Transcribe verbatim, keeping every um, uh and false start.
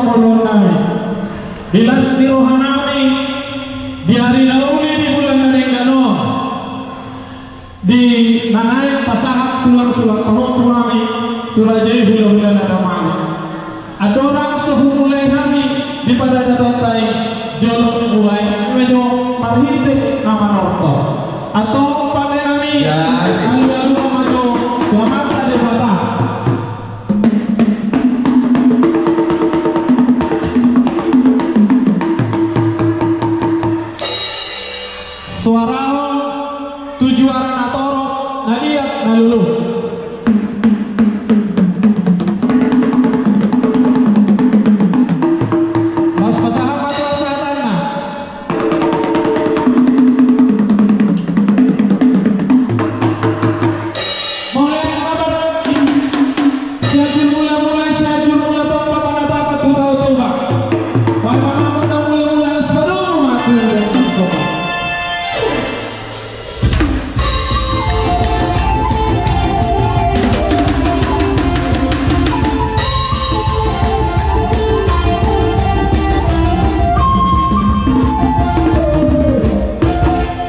Oloan nami, di las ni roha nami, di ari na uli di bulan na denggan on, di na naeng pasahat sulang-sulang pahompu nami tu raja i, hulahula na damang. Andorang so humulai hami di paradaton ta i, jolo mulai ma jo marhite na manortor. Antong pande nami, alualu ma jo tu